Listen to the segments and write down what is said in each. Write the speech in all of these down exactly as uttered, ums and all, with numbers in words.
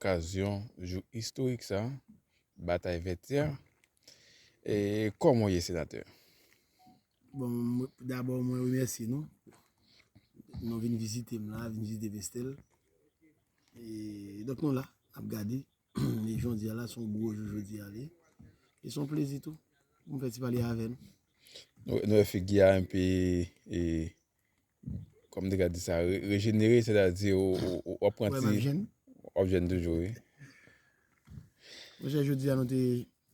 okazyon jou istorik sa, batay Vètyè. E kòman w ye, senatè? Bon, mwen- dabò, mwen remèsye nou. Nou vin vizite m la, vin vizite Vestel. E, donk, nou la, ap gade. E jodi a la, se yon gwo jou jodi a li. E se yon plezi tou pou m fè ti pale avè nou. Nou, nou wè figi a enpe, e, kòm te ka di sa, re- rejenere, sètadi w ap pran ti. W ap jèn toujou, wi. Monchè, jodi a nou te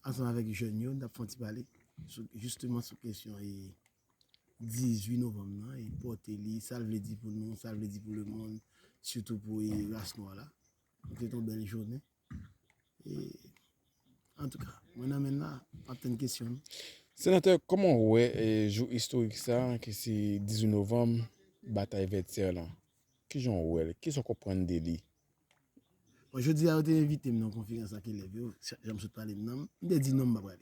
ansanm avèk jèn yo, n t ap fè yon ti pale sou, jisteman sou kesyon e dizuit novanm nan, e pòte li, sa l vle di pou nou, sa l vle di pou lemonn, sitou pou e ras nwa la. Nou te yon bèl jounen. E, antouka, mwen nan men la, m ap tann kesyon nou. Senatè, kòman w wè e jou istorik sa, ki se dizuit novanm, batay Vètyè lan? Kijan w wè l? Kisa w konprann de li? Bon, jodi a, yo te envite m nan konferans ak elèv yo, jan m sot pale m nan, m te di non, m pa prale.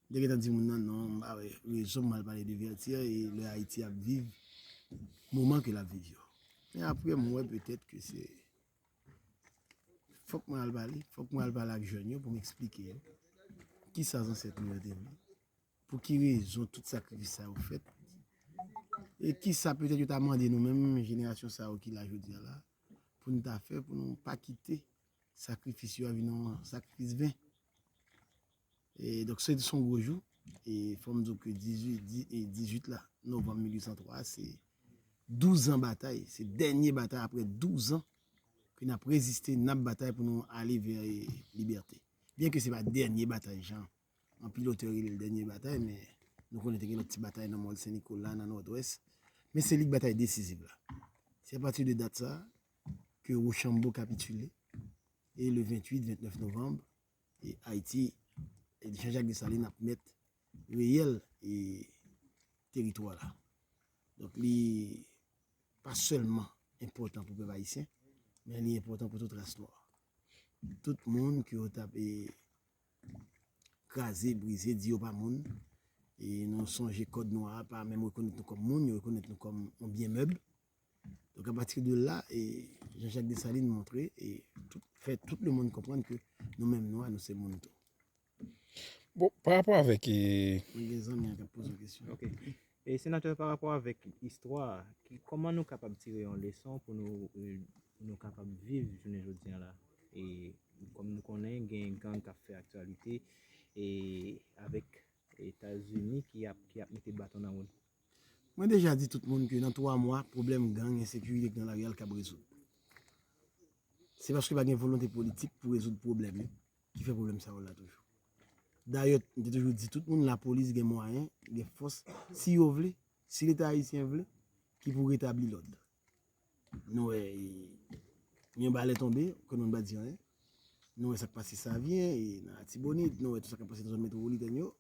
M te gentan di moun nan non, m pa wè rezon m al pale de Vètyè e lè Ayiti ap viv moman ke l ap viv yo. Men apre, m wè petèt ke se fòk mwen al pale, fòk mwen al pale ak jèn yo pou m eksplike yo kisa zansèt nou yo te vle, pou ki rezon tout sakrifis sa yo fèt, e kisa petèt yo ta mande nou menm jenerasyon sa yo ki la jodi a la, pou nou ta fè, pou nou pa kite sakrifis yo a vin yon sakrifis ven. E donk, se se yon gwo jou. E fò m di w ke dizuit, di- e dizuit la, novanm mil uit san twa, se douz an batay. Se dènye batay apre douz an ke n ap reziste, n ap batay pou nou ale vè e libète. Byen ke se pa dènye batay, jan anpil otè rele l dènye batay, men nou konnen te gen lòt ti batay nan Mòn Sen Nikola, nan Nòdwès. Men se li k batay desiziv la. Se apati de dat sa ke Wochanbo kapitile, e le venntuit, vennèf novanm, e Ayiti, e Jean-Jacques Dessalines ap mèt reyèl e teritwa la. Donk, li pa sèlman enpòtan pou pèp ayisyen, men li enpòtan pou tout ras nwa. Tout moun ke yo t ap e kraze, brize, di yo pa moun, e nou sonje kòd nwa a pa menm rekonèt nou kòm moun, yo rekonèt nou kòm yon byen mèb. Donk, apati de la, e Jean-Jacques Dessalines montre e tout, fè tout lemonn konprann ke nou menm nwa, nou se moun tou. Bon, pa rapò avèk e Mwen gen zanmi an k ap poze yon kesyon. Ok. E senatè, pa rapò avèk istwa a, ki- kòman nou kapab tire yon leson pou nou, e, pou nou kapab viv jounen jodi a la? E kòm nou konnen, gen gang k ap fè aktyalite e avèk Etazini ki ap, ki ap mete baton nan wou l. Mwen deja di tout moun ke nan twa mwa, pwoblèm gang, ensekirite k nan lari a, l kab rezoud. Se paske pa gen volonte politik pou rezoud pwoblèm yo ki fè pwoblèm sa yo la toujou. Dayè, m te toujou di tout moun, lapolis gen mwayen, gen fòs, si yo vle, si Leta ayisyen vle, ki pou retabli lòd. Nou wè, e, yon balè tonbe, ke nou pa di anyen. Nou wè sa k pase Savyen, e nan Latibonit, nou wè tout sa k ap pase nan zòn metwopolitèn yo.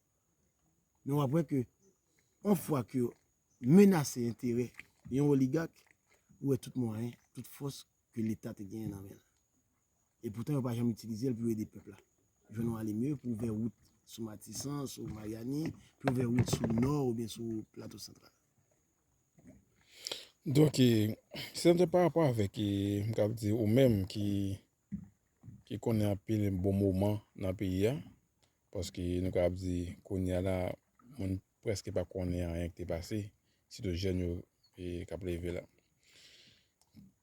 Men w ap wè ke, yon fwa ke yo menase enterè yon oligak, ou wè tout mwayen, tout fòs ke Leta te genyen nan men l. E poutan, yo pa janm itilize l pou yo ede pèp la jwenn yon alemye, pou ouvè wout sou Matisan, sou Maryani, pou ouvè wout sou Nò oubyen sou Plato Santral. Donk, e, se pa rapò avèk, e, m kab di, ou menm ki, ki konnen anpil bon moman nan peyi a, paske nou kab di, kounye a la, moun prèske pa konnen anyen ki te pase, sitou jèn yo, e, k ap leve la.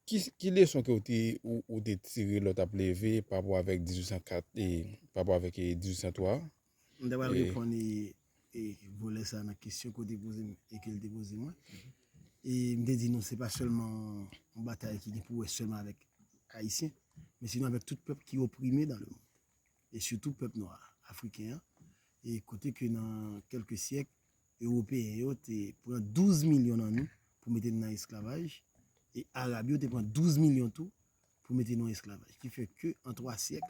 Ki, ki leson ke w te, ou, ou te tire lè w t ap leve pa rapò avèk dizuit san kat, e, pa rapò avèk, e, dizuit san twa? M ta pral reponn e, e volè sa nan kesyon ke w te poze m e ke l te poze mwen. E m te di nou, se pa sèlman yon batay ki gen pou wè sèlman avèk Ayisyen, men sinon avèk tout pèp ki oprime dans le monde. E sitou pèp nwa afriken an. E kote ke nan kèlke syèk, Ewopeyen yo te pran douz milyon nan nou pou mete n nan esklavaj, e Arab yo te pran douz milyon tou pou mete nou an esklavaj. Ki fè ke an twa syèk,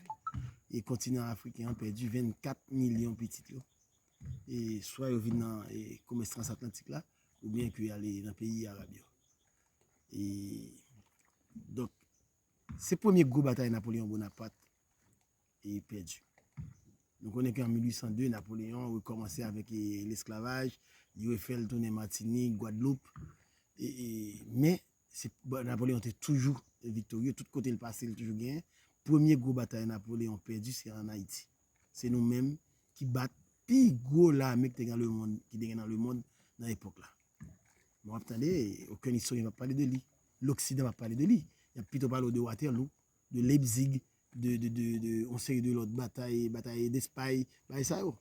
e kontinan afriken an pèdi vennkat milyon pitit yo. E swa yo vin nan e komès transatlantik la, oubyen ke y ale nan peyi Arab yo. E, donk, se premye gwo batay Napoleon Bonaparte e pèdi. Nou konnen ke an mil uit san de, Napoleon rekòmanse avèk e, lesklavaj, li refè l tounen Matinik, Gwadloup. E, e, men, se, Napoleon te toujou viktorye, tout kote l pase, l toujou genyen. Premye gwo batay Napoleyon pèdi, se ann Ayiti. Se nou menm ki bat pi gwo lame ki te gen lemonn, ki te gen nan lemonn nan epòk la. Bon, w ap tande, okenn istoryen p ap pale de li. Loksidan p ap pale de li. Y ap pito pale w de Waterloo, de Leipzig, de, de, de, de yon seri de lòt batay, batay Despay, bagay sa yo.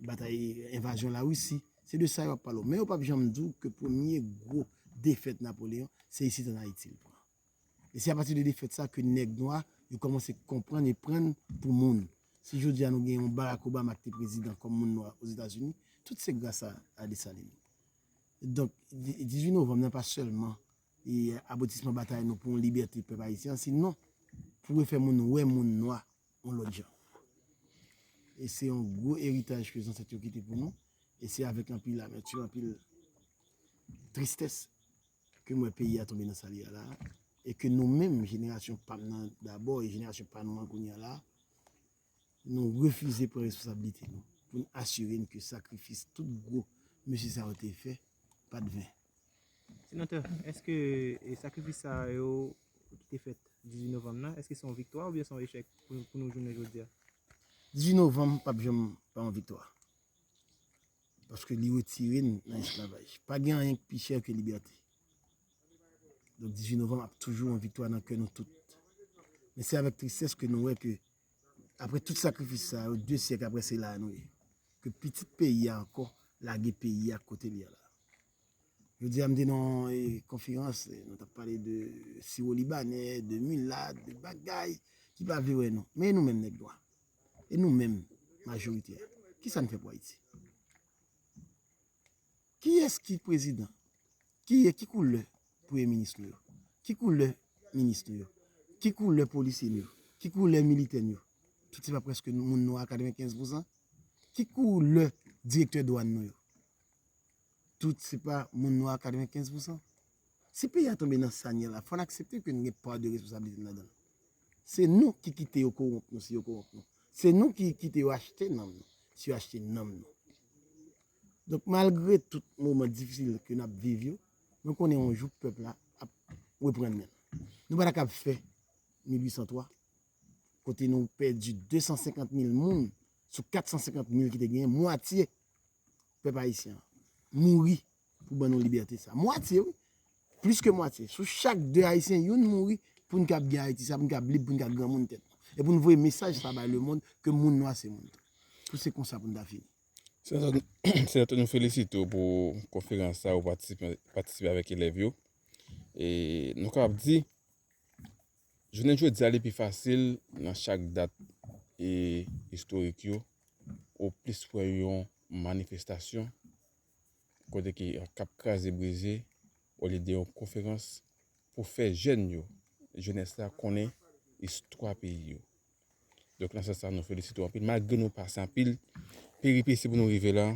Batay envazyon Larisi. Se de sa yo ap pale w. Men yo p ap janm di w ke premye gwo defèt Napoleyon, se isit ann Ayiti l pran. E se apati de defèt sa ke nèg nwa yo kòmanse konprann e pran pou moun. Si jodi a nou gen yon Barack Obama ki te prezidan kòm moun nwa Ozetazini, tout se gras a, a Desalin. Donk, di- dizuit novanm nan pa sèlman e, abotisman batay nou pou yon libète pèp ayisyen an, sinon pou refè moun wè moun nwa yon lòt jan. E se yon gwo eritaj ke zansèt yo kite pou nou. E se avèk anpil amètim, anpil tristès ke m wè peyi a tonbe nan sa li ye a la. E ke nou menm, jenerasyon pa m nan dabò e jenerasyon pa nou an kounye a la, nou refize pran responsablite nou pou n asire n ke sakrifis tout gwo mesye sa yo te fè pa t ven. Senatè, èske e, sakrifis sa yo ki te fèt dizuit novanm nan, èske se yon viktwa oubyen se yon echèk pou, pou nou jounen jodi a? Dizuit novanm p ap janm pa yon viktwa. Paske li retire n nan esklavaj. Pa gen anyen ki pi chè ke libète. Donk, dizuit novanm ap toujou yon viktwa nan kè nou tout. Men se avèk tristès ke nou wè ke, apre tout sakrifis sa yo, de syèk apre, se la a nou ye. Ke pitit peyi a ankò lage peyi a kote l ye a la. Jodi a, m te nan yon e, konferans, e, nou t ap pale de siwo libanè, de milat, de bagay ki pa vle wè nou. Men e nou menm nèg nwa. E nou menm, majorite a, kisa n fè pou Ayiti? Kiyès ki prezidan? Ki, ki koulè premye minis nou yo? Ki koulè minis nou yo? Ki koulè polisye nou yo? Ki koulè militè nou yo? Tout se pa prèske moun nwa a katrevenkenz pousan? Ki koulè direktè dwàn nou yo? Tout se pa moun nwa a katrevenkenz pousan? Si peyi a tonbe nan sa n ye la, fò n aksepte ke n gen pa de responsablite n ladan l. Se nou ki kite yo kowonp nou, si yo kowonp nou. Se nou ki kite yo achte nanm nou, si yo achte nanm nou. Donk, malgre tout moman difisil ke n ap viv yo, mwen konnen yon jou pèp la ap reprann men l. Nou pa ta kab fè mil uit san twa, kote nou pèdi de san senkant mil moun sou kat san senkant mil ki te genyen, mwatye pèp ayisyen an mouri pou ban nou libète sa. Mwatye, wi. Plis ke mwatye. Sou chak de Ayisyen, youn mouri pou n kab gen Ayiti sa, pou n kab lib, pou n kab granmoun tèt nou. E pou n voye mesaj sa bay lemonn ke moun nwa se moun tou. Pou se konsa pou n ta fini. Senatè, Senatè, nou felisite w pou konferans sa ou patisipe, patisipe avèk elèv yo. E nou kapab di, jounen jodi a, li pi fasil nan chak dat e istorik yo, ou plis wè yon manifestasyon kote ki k ap kraze brize, olye de yon konferans pou fè jèn yo, jenès la konnen istwa peyi yo. Donk, nan sans sa, nou felisite w anpil. Malgre nou pase anpil peripesi pou nou rive la,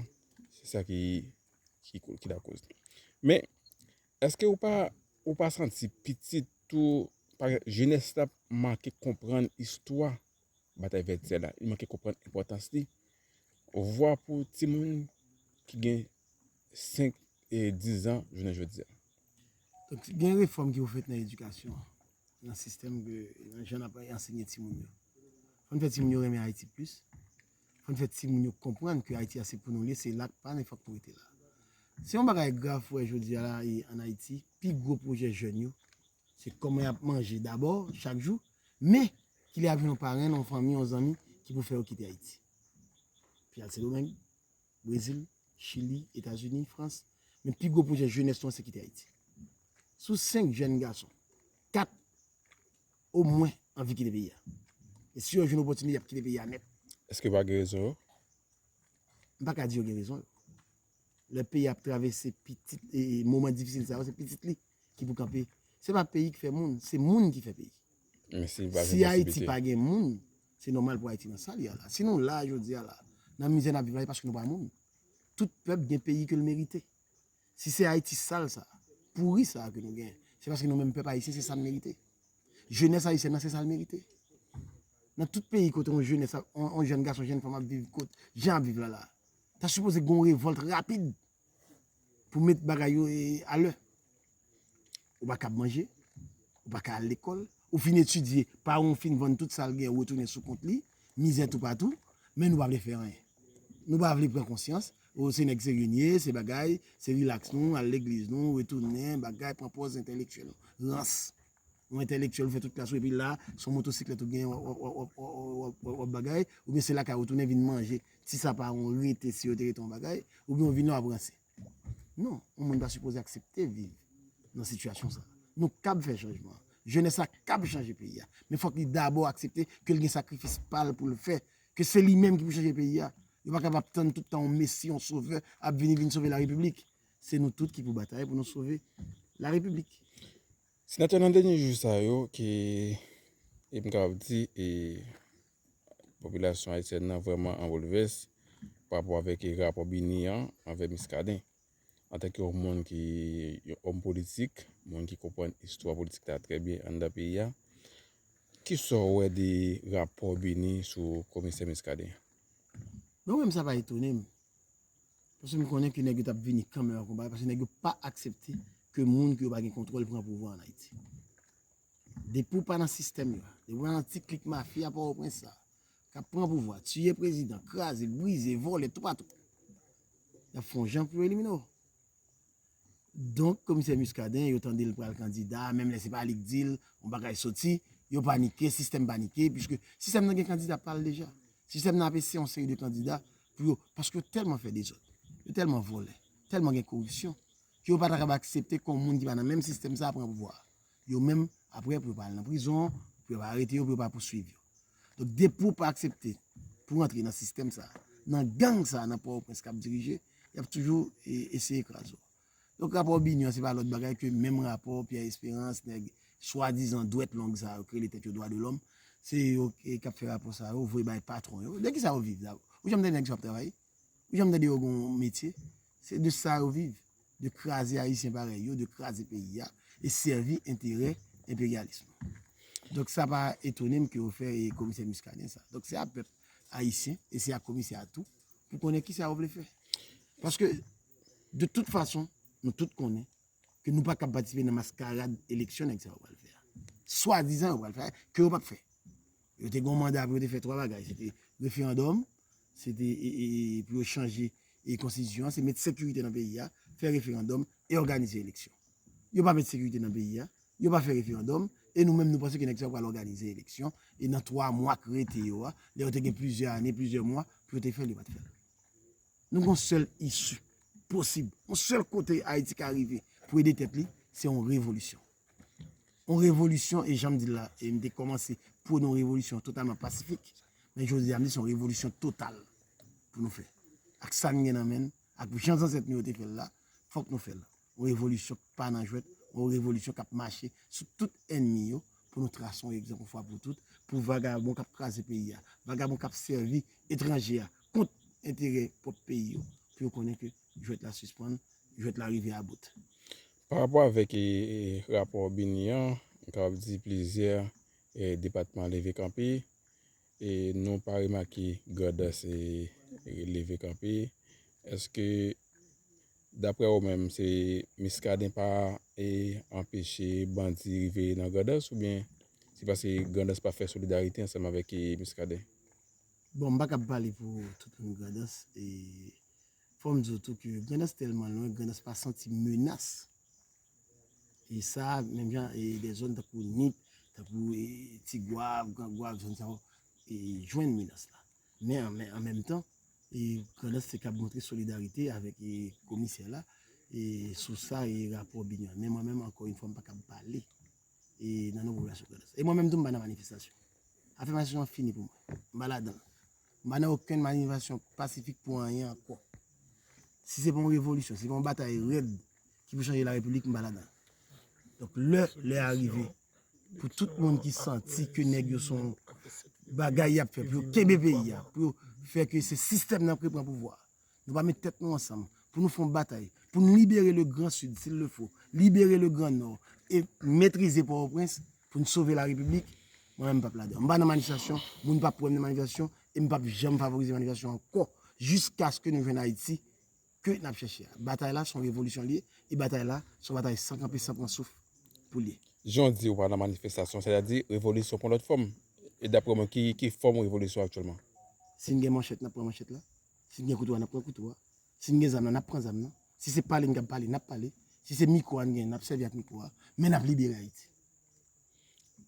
se sa ki, ki, ki lakoz. Men, èske ou pa, ou pa santi pitit ou, pa, jenès la manke konprann istwa batay vètyè la? Li manke konprann enpòtans li. Vwa pou timoun ki gen senk e diz an jounen jodi a. Donk, gen refòm ki pou fèt nan edikasyon, nan sistèm ke, nan jan n ap ansenye timoun yo. Fò n fè timoun yo renmen Ayiti plis. Fò n fè timoun yo konprann ke Ayiti a se pou nou l ye, se la k pa n e fòk nou rete la. Se yon bagay grav pou wè jodi a la e ann Ayiti, pi gwo pwojè jèn yo, se kòman y ap manje dabò, chak jou, men kilè y ap jwenn yon parenn, yon fanmi, yon zanmi ki pou fè yo kite Ayiti. Pou y al Sendomeng, Brezil, Chili, Etazini, Frans. Men pi gwo pwojè jenès nou an se kite Ayiti. Sou senk jèn gason, kat omwen anvi kite peyi a. E si yo jwenn opòtinite, y ap kite peyi a nèt. Èske pa gen rezon yo? M pa ka di yo gen rezon yo. Lè peyi ap travèse pitit, e, e, moman difisil sa yo, se pitit li ki pou kanpe. Se pa peyi ki fè moun, se moun ki fè peyi. Men si pa gen posiblite. Si Ayiti pa gen moun, se nòmal pou Ayiti nan sa l ye a la. Si nou la jodi a la, nan mizè n ap viv la, se paske nou pa moun. Tout pèp gen peyi ke l merite. Si se Ayiti sal sa, pouri sa ke nou genyen, se paske nou menm pèp ayisyen, se sa n merite. Jenès ayisyèn nan, se sa l merite. Nan tout peyi kote yon jenès, yon, yon jèn gason, jèn fanm ap viv kot jan ap viv la la, ta sipoze gen yon revòlt rapid pou met bagay yo, e, alè. Ou pa kab manje, ou pa ka al lekòl, ou fin etidye, paran w fin vann tout sa l gen, ou retounen sou kont li, mizè toupatou, men nou pa vle fè anyen. Nou pa vle pran konsyans, o, se nèg serye n ye, se bagay, se rilaks nou, al legliz nou, retounen, bagay, pran pòz entèlektyèl nou. Rans. Ou entèlektyèl, ou fè tout klas ou, epi la, se yon motosiklèt ou gen, w ap, w ap, w ap, w ap, w ap, w ap, w ap bagay, oubyen se lakay ou tounen vin manje, ti sa paran w rete, si yo te rete yon bagay, oubyen ou vin la w ap ranse. Non, yon moun pa sipoze aksepte viv nan sitiyasyon sa. Nou kab fè chanjman. Jenès la kab chanje peyi a. Men fòk li dabò aksepte ke l gen sakrifis pa l pou l fè, ke se li menm ki pou chanje peyi a. Yo pa kab ap tann tout tan yon mesi, yon sovè ap vini, vin sove larepiblik. Se nou tout ki pou batay pou nou sove larepiblik. Senatè, nan dènye jou sa yo, ke, e m kapab di, e, popilasyon ayisyèn nan vrèman an boulvès pa rapò avèk, e, rapò Bini an anvè Muscadin. Antanke yon moun ki, yon òm politik, moun ki konprann istwa politik la trè byen anndan peyi a, kisa w wè de rapò Bini sou komisè Muscadin? Bon, mwen menm sa pa etone m. Paske m konnen ke nèg yo t ap vini kanmenm ak yon bagay, paske nèg yo pa aksepte ke moun ke yo pa gen kontwòl pran pouvwa an Ayiti. Depi w pa nan sistèm yo a, depi w pa nan ti klik mafya Pòtoprens la, k ap pran pouvwa, tiye prezidan, kraze, brize, vòlè, toupatou, y ap fè yon jan pou yo elimine w. Donk, komisè Muscadin, yo tande l pral kandida, menm lè se pa li k di l, yon bagay soti, yo panike, sistèm panike, piske sistèm nan gen kandida pa l deja. Sistèm nan ap eseye yon seri de kandida pou yo, paske yo tèlman fè dezòd, yo tèlman vòlè, tèlman gen koripsyon, ke yo pa ta kab aksepte ke yon moun ki pa nan menm sistèm sa a pran pouvwa a. Yo menm, apre, pou yo pa al nan prizon, pou yo pa arete yo, pou yo pa pouswiv yo. Donk, depi w pa aksepte pou w rantre nan sistèm sa a, nan gang sa a, nan Pòtoprens k ap dirije, y ap toujou e, eseye kraze w. Donk, rapò Bini an, se pa lòt bagay ke menm rapò Pierre Espérance, nèg swadizan dwèt long sa yo, ki rele tèt yo dwa de lòm, se yo e, k ap fè rapò sa yo, voye bay patwon yo. De kisa yo viv la? Ou janm tande nèg sa yo ap travay? Ou janm tande yo gen yon metye? Se de sa yo viv, de kraze Ayisyen parèy yo, de kraze peyi a, e sèvi enterè enperyalis lan. Donk, sa pa etone m ke yo fè e, komisè Muscadin sa. Donk, se a pèp ayisyen e se a komisè a tou pou konnen kisa yo vle fè. Paske, de tout fason, nou tout konnen ke nou pa kab patisipe nan maskarad eleksyon nèg sa yo pral fè a. Swadizan yo pral fè a, ke yo p ap fè. Yo te gen yon manda pou yo te fè twa bagay. Se te referandòm, se te e, e, e, pou yo chanje e, konstitisyon an, se met sekirite nan peyi a, fè referandòm e òganize eleksyon. Yo pa met sekirite nan peyi a, yo pa fè referandòm, e nou menm nou panse ke nèg sa yo pral òganize eleksyon, e nan twa mwa k rete yo a, lè yo te gen plizyè ane, plizyè mwa pou yo te fè l, yo pa t fè l. Nou gen yon sèl isi posib, yon sèl kote Ayiti ka rive pou ede tèt li, se yon revolisyon. Yon revolisyon, e jan m di l la, e m te kòmanse pwone yon revolisyon totalman pasifik, men jodi a m di se yon revolisyon total pou nou fè. Ak sa n gen nan men n, ak jan zansèt nou yo te fè l la, fòk nou fè l. Yon revolisyon k pa nan jwèt, yon revolisyon k ap mache sou tout ènmi yo, pou nou trase yon egzanp yon fwa pou tout, pou vagabon k ap kraze peyi a, vagabon k ap sèvi etranje a kont enterè pwòp peyi yo, pou yo konnen ke jwèt la sispann, jwèt la rive a bout. Pa rapò avèk e, e, rapò Bini an, m kapab di plizyè e, depatman leve kanpe, e nou pa remake Grandans e, e, leve kanpe. Èske, daprè ou menm, se Muscadin pa e, anpeche bandi rive nan Grandans, oubyen se paske Grandans pa fè solidarite ansanm avèk e, Muscadin? Bon, m pa kab pale pou tout moun Grandans. E fò m di w tou ke Grandans tèlman lwen, Grandans pa santi menas. E sa, menm jan, e de zòn tankou Nip, tankou e, Ti Gwav, Gran Gwav, zòn sa yo, e jwenn menas la. Men an, men an menm tan, e Grandans te kab montre solidarite avèk e, komisè la, e sou sa, e rapò Bini an. Men mwen menm, ankò yon fwa, m pa kab pale e nan non popilasyon Grandans. E mwen menm tou, m pa nan manifestasyon. Afè manifestasyon an fini pou mwen. M pa ladan l. M pa nan okenn manifestasyon pasifik pou anyen ankò. Si se pa yon revolisyon, si se pa yon batay rèd ki pou chanje larepiblik, m pa ladan l. Donk, lè, lè a rive pou tout moun ki santi ke nèg yo se yon bagay y ap fè, pou yo kenbe peyi a, pou yo fè ke se sistèm nan ki pran pouvwa a. Nou pa met tèt nou ansanm pou nou fè yon batay, pou n libere le Grand Sud, s'il le faut, libere le Grand Nord, e metrize Pòtoprens pou n sove larepiblik, mwen menm m p ap ladan. M pa nan manifestasyon, moun p ap wè m nan manifestasyon, e m p ap janm favorize manifestasyon ankò, jiskaske nou jwenn Ayiti ke n ap chèche a. Batay la, se yon revolisyon l ye, e batay la, se yon batay san kanpe, san pran souf pou l ye. Jan w di ou pa nan manifestasyon, sètadi revolisyon pran lòt fòm. E daprè w menm, ki, ki fòm revolisyon aktyèlman? Si n gen manchèt, n ap pran manchèt la. Si n gen kouto a, n ap pran kouto a. Si n gen zam nan, n ap pran zam nan. Si se pale n kab pale, n ap pale. Si se mikwo a n gen, n ap sèvi ak mikwo a. Men n ap libere Ayiti.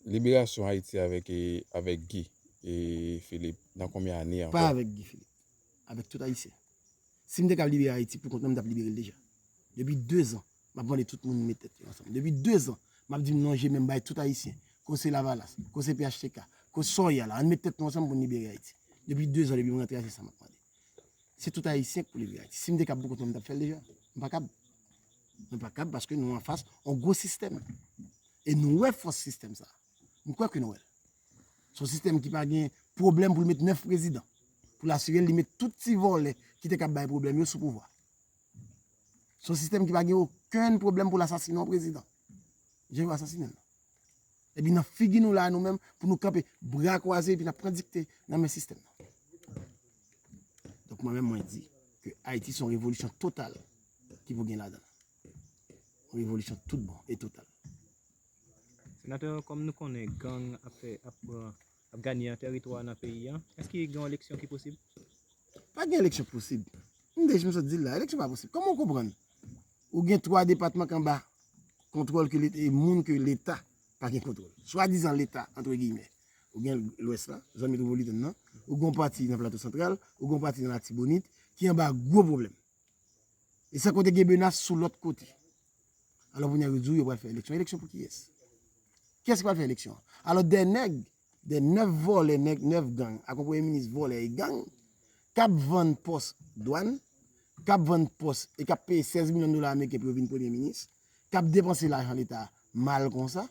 Liberasyon Ayiti avèk, e, avèk Guy e Philippe nan konbyen ane ankò? Pa avèk Guy Philippe. Avèk tout Ayisyen. Si m te kab libere Ayiti pou kont mwen, m t ap libere l deja. Depi de zan, m ap mande tout moun met tèt yo ansanm. Depi de zan, m ap di m lonje men m bay tout Ayisyen. Ko se Lavalas, ko se P H T K, ko Soyal, ann met tèt nou ansanm pou n libere Ayiti. Depi de zan, depi m rantre a, se sa m ap mande. Se tout Ayisyen k pou libere Ayiti. Si m te kab pou kont mwen, m t ap fè l deja. M pa kab. Mwen pa kab paske nou anfas yon gwo sistèm. E nou wè fòs sistèm sa. M kwè ke nou wè l. Se yon sistèm ki pa gen pwoblèm pou l met nèf prezidan. Pou l asire l, li met tout ti vòlè ki te kab bay pwoblèm yo sou pouvwa. Se yon sistèm ki pa gen okenn pwoblèm pou l asasinen yon prezidan. Jan yo asasinen l lan. Epi nan figi nou la, nou menm, pou nou kanpe bra kwaze, epi n ap pran dikte nan men sistèm nan. Donk mwen menm, mwen di ke Ayiti se yon revolisyon total ki pou gen ladan l. Yon revolisyon tout bon e total. Senatè, kòm nou konnen gang ap fè, ap pran, ap gaye nan tèritwa nan peyi a, èske gen yon eleksyon ki posib? Pa gen eleksyon posib. M deja m sot di l la, eleksyon pa posib. Kòman w konprann? Ou gen twa depatman k anba kontwòl ke Leta, e moun ke Leta pa gen kontwòl. Swadizan Leta, antre giyimè. Ou gen Lwès la, zòn metwopolitèn nan, ou gen yon pati nan Plato Santral, ou gen yon pati nan Latibonit, ki anba gwo pwoblèm. E san konte gen menas sou lòt kote. Alò kounye a yo di w yo pral fè eleksyon. Eleksyon pou kiyès? Kiyès ki pral fè eleksyon an? Alò de nèg, de nèf vòlè, nèg, nèf gang, ak yon premye minis vòlè e gang, k ap vann pòs dwàn, k ap vann pòs e k ap peye sèz milyon dola ameriken pou yo vin premye minis, k ap depanse lajan Leta mal konsa.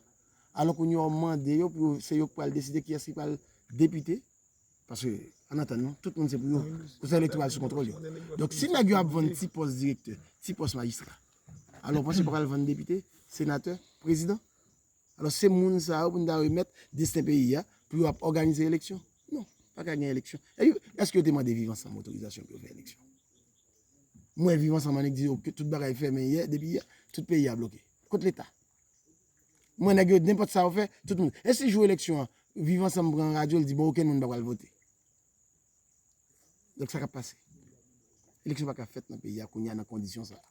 Alò kounye a w mande yo pou yo, se yo k pral deside kiyès ki pral depite. Paske, ann antann nou, tout moun se pou yo, konsèy elektoral sou kontwòl yo. Donk si nèg yo ap vann ti pòs direktè, ti pòs majistra, alò w panse yo pa pral vann depite, senatè, prezidan? Alò se moun sa yo pou n ta remèt desten peyi a pou yo ap òganize eleksyon? Non, pa ka gen eleksyon. E yo, èske yo te mande Viv Ansanm otorizasyon pou yo fè eleksyon? M wè Viv Ansanm annik di yo ke tout bagay fèmen yè, depi yè, tout peyi a bloke. Kot Leta? M wè nèg yo, nenpòt sa yo fè, tout moun. E si jou eleksyon an, Viv Ansanm pran radyo, l di bon, okenn moun pa pral vote? Donk sa k ap pase? Eleksyon pa ka fèt nan peyi a kounye a nan kondisyon sa a.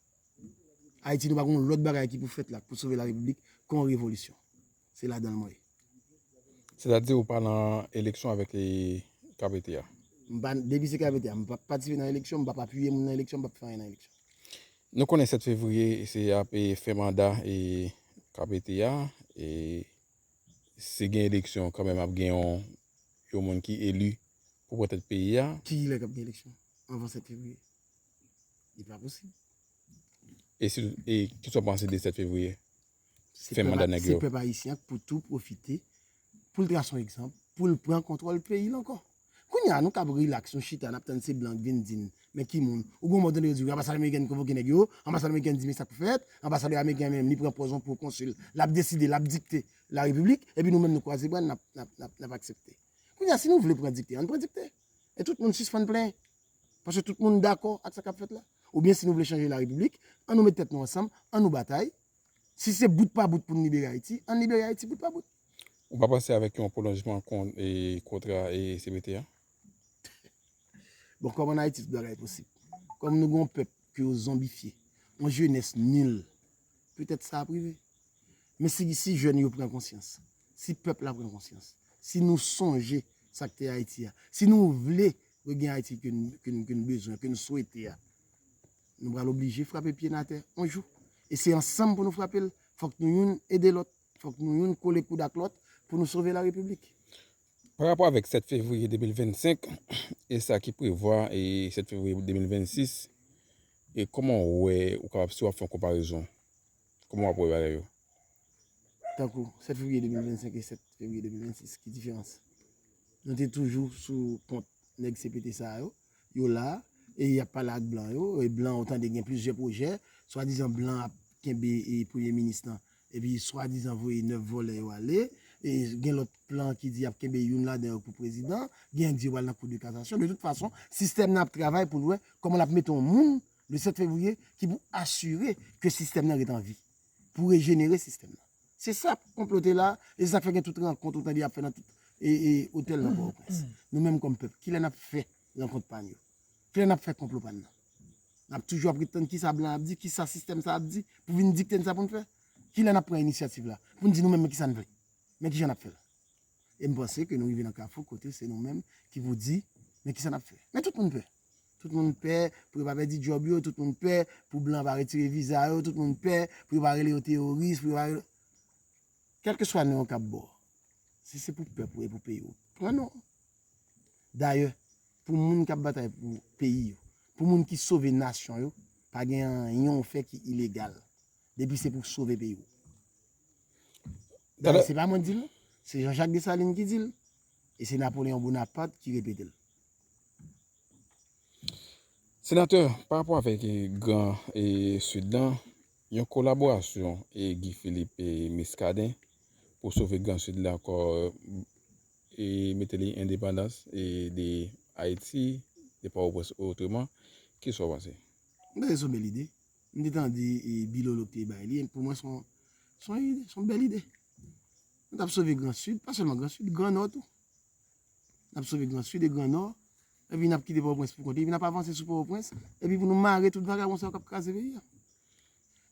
Ayiti, nou pa gen yon lòt bagay ki pou fèt la pou sove larepiblik ke yon revolisyon. Se ladan l mwen ye. Sètadi ou pa nan eleksyon avèk, e, K P T a? M pa, depi se K P T a, m p ap patisipe nan eleksyon, m p ap apiye moun nan eleksyon, m p ap fè anyen nan eleksyon. Nou konnen sèt fevriye se ap, e, fen manda, e, K P T a, e, si gen eleksyon kanmenm ap gen yon, yon moun ki eli pou pran tèt peyi a. Kilè k ap gen eleksyon anvan sèt fevriye? Li pa posib. E si, e kisa w panse de sèt fevriye? Fen manda nèg yo. Se pèp ayisyen an k pou tou pwofite pou l trase yon egzanp, pou l pran kontwòl peyi l ankò. Kounye a, nou kab rilaks, nou chita, n ap tann se blan k vin di n, men ki moun? Ou gen yon moman tande yo di wi, anbasad amerikèn konvoke nèg yo, anbasad amerikèn di men sa k pou fèt, anbasad ameriken menm li pran pòz yon pwokonsil, l ap deside, l ap dikte larepiblik, epi nou menm nou kwaze bra n, n ap, n ap, n ap, n ap aksepte. Kounye a, si nou vle pran dikte, ann pran dikte. E tout moun sispann plenyen. Paske tout moun dakò ak sa k ap fèt la. Oubyen si nou vle chanje larepiblik, ann nou met tèt nou ansanm, ann nou batay. Si se bout pa bout pou n libere Ayiti, ann libere Ayiti bout pa bout. Ou pa panse avèk yon pwolonjman kon, e, kontra, e, C P T a? Bon, kòm ann Ayiti tout bagay posib. Kòm nou gen yon pèp ke yo zonbifye, yon jenès nil, petèt sa ap rive. Men si, si jèn yo pran konsyans, si pèp la pran konsyans, si nou sonje sa k te Ayiti a, si nou vle regen Ayiti ke n, ke n, ke n bezwen, ke n swete a, nou pral oblije frape pye n atè yon jou. E se ansanm pou nou frape l. Fòk nou youn ede lòt. Fòk nou youn kole koud ak lòt pou nou sove larepiblik. Pa rapò avèk sèt fevriye de mil vennsenk e sa ki prevwa e sèt fevriye de mil vennsis, e kòman w wè ou kapab, si w ap fè yon konparezon, kòman w ap wè bagay yo? Tankou sèt fevriye de mil vennsenk e sèt fevriye de mil vennsis, ki diferans? Nou te toujou sou kont nèg C P T sa yo, yo la, e y ap pale ak blan yo, e blan yo tande gen plizyè pwojè, swadizan blan ap kenbe e premye minis lan, epi swadizan voye nèf vòlè yo ale, e gen lòt plan ki di y ap kenbe youn ladan yo pou prezidan, gen k di yo pral nan kou de kasasyon. De tout fason, sistèm nan ap travay pou l wè kòman l ap mete yon moun le sèt fevriye ki pou asire ke sistèm nan ret an vi, pou rejenere sistèm nan. Se sa k konplote la, e se sa k fè gen tout rankont ou tande y ap fè nan tout e, e, otèl nan Pòtoprens. Nou menm kòm pèp, kilè n ap fè rankont pa n yo? Kilè n ap fè konplo pa n nan? N ap toujou ap ret tann kisa blan ap di, kisa sistèm sa ap di, pou vin dikte n sa pou n fè? Kilè n ap pran inisyativ la? Pou n di nou menm, men kisa n vle? Men kijan n ap fè l? E m panse ke nou rive nan kafou kote se nou menm ki pou di, men kisa n ap fè? Men tout moun pè. Tout moun pè pou yo pa pèdi djòb yo, tout moun pè pou blan pa retire viza yo, tout moun pè pou yo pa rele yo teworis, pou yo pa rele. Kèlkeswa non yo k ap ba w, si se pou pèp ou e pou peyi w, pran non. Dayè, pou moun k ap batay pou peyi yo, pou moun ki sove nasyon yo, pa gen anyen w fè ki ilegal. Depi se pou sove peyi w. Dayè, se pa mwen k di l, non. Se Jean-Jacques Dessalines ki di l. E se Napoléon Bonaparte ki repete l. Senatè, pa rapò avèk e, Gran e, Sid lan, yon kolaborasyon e, Guy Philippe e Muscadin pou sove Gran Sid la ankò e mete li endepandans e, de Ayiti, de Pòtoprens otreman, kisa w panse? M panse se yon bèl ide. M te tande e, Bilolo ki te bay li, pou mwen se yon, se yon ide, se yon bèl ide. Nou t ap sove Gran Sid, pa sèlman Gran Sid, Gran Nò tou. N ap sove Gran Sid e Gran Nò, epi n ap kite Pòtoprens pou kont li, epi n ap avanse sou Pòtoprens, epi pou nou mare tout vagabon sa yo k ap kraze peyi a.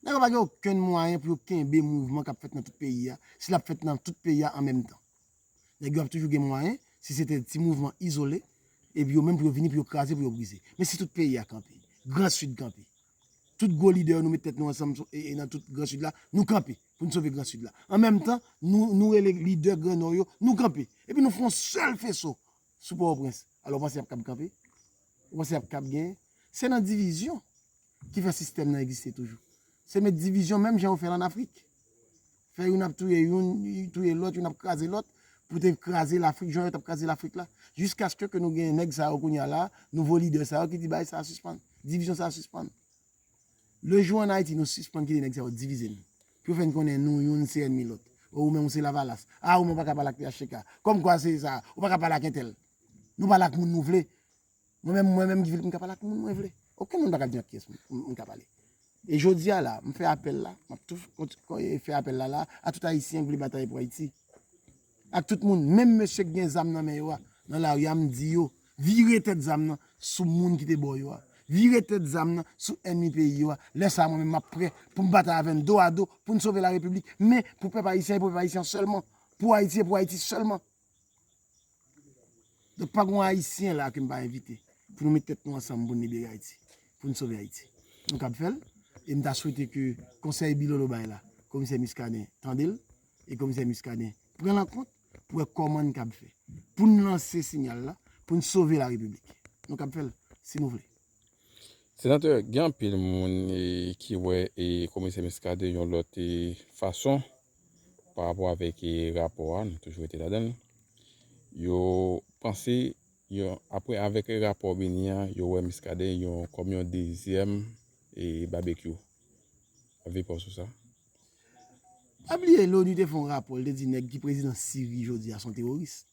Nèg yo pa gen okenn mwayen pou yo kenbe mouvman k ap fèt nan tout peyi a, si l ap fèt nan tout peyi a an menm tan. Nèg yo ap toujou gen mwayen, si se te ti mouvman izole, epi yo menm pou yo vini, pou yo kraze, pou yo brize. Men si tout peyi a kanpe, Gran Sid kanpe, tout gwo lidè yo, nou met tèt nou ansanm e, e nan tout Gran Sid la, nou kanpe pou n sove Gran Sid la. An menm tan, nou, nou rele lidè Gran Nò yo, nou kanpe. Epi nou fè yon sèl feso sou Pòtoprens. Alò, w panse y ap kab kanpe? Ou panse y ap kab genyen? Se nan divizyon ki fè sistèm nan egziste toujou. Se met divizyon menm jan yo fè l ann Afrik. Fè youn ap touye youn, touye lòt, youn ap kraze lòt, pou te kraze Lafrik, jan yo t ap kraze Lafrik la. Jiskaske ke nou gen nèg sa yo kounye a la, nouvo lidè sa yo ki di bagay sa a sispann. Divizyon sa a sispann. Le jou ann Ayiti nou sispann kite nèg sa yo divize n. Pou yo fè n konnen nou youn se ènmi lòt. O, ou menm ou se Lavalas. A, ou menm ou pa ka pale ak P H T K. Kòmkwa se sa, ou pa ka pale ak entèl. Nou pale ak moun nou vle. Mwen menm, mwen menm ki vle m ka pale ak moun mwen vle. Okenn moun pa ka di m ak kiyès m, m, m ka pale. E jodi a la, m fè apèl la, m ap tou fè apèl la la, a tout Ayisyen ki vle batay pou Ayiti. Ak tout moun, menm mesye k gen zam nan men yo a, nan lari a, m di yo, vire tèt zam nan sou moun ki te ba w yo a. Vire tèt zam nan sou ènmi peyi yo a. Lè sa a, mwen menm, m ap prè pou m batay avè n do a do, pou n sove larepiblik. Men, pou pèp ayisyen e pou pèp ayisyen sèlman. Pou Ayiti e pou Ayiti sèlman. Donk, pa gen yon Ayisyen la ke m pa envite pou nou met tèt nou ansanm pou n libere Ayiti, pou n sove Ayiti. Nou kab fè l, e m ta swete ke konsèy Bilolo bay la, Komisè Muscadin tande l, e Komisè Muscadin pran l an kont pou wè kòman n kab fè pou n lanse siyal la, pou n sove larepiblik. Nou kab fè l, si nou vle. Senatè, gen anpil moun e, ki wè e, Komisè Muscadin yon lòt e, fason pa rapò avèk e, rapò a, nou toujou rete ladan l. Yo panse, yo, apre avèk rapò Bini an, yo wè Muscadin yon, kòm yon dezyèm e, Babekyou. Avi pa w sou sa? Pa bliye, Loni te fè yon rapò, li te di nèg ki prezidan Siri jodi a se yon teworis.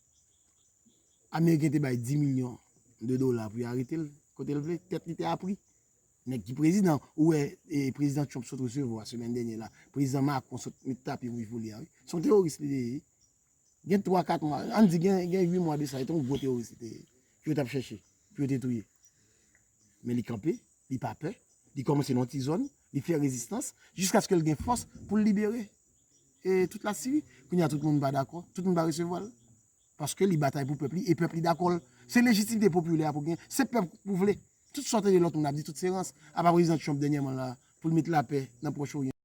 Ameriken te bay dis milyon de dola pou yo arete l, kote l vle, tèt li te a pri. Nèg ki prezidan, ou wè e, prezidan Trump sot resevwa semèn dènye la, prezidan Macron sot met tapi wouj pou li a, wi. Se yon teworis li te ye. Gen twa, kat mwa, ann di gen, gen uit mwa de sa, li te yon gwo teworis li te ye, ke yo t ap chèche, pou yo te touye. Men li kanpe, li pa pè, li kòmanse nan yon ti zòn, li fè rezistans, jiskaske l gen fòs pou l libere e, tout Lasiri. Kounye a, tout moun pa dakò, tout moun pa resevwa l. Paske li batay pou pèp li, e pèp li dakò l. Se lejitimite popilè a pou genyen. Se pèp ou vle. Tout sa w tande lòt moun ap di, tout se rans. Apa prezidan Trump dènyèman la, pou l met lapè nan Pwòch Oryan.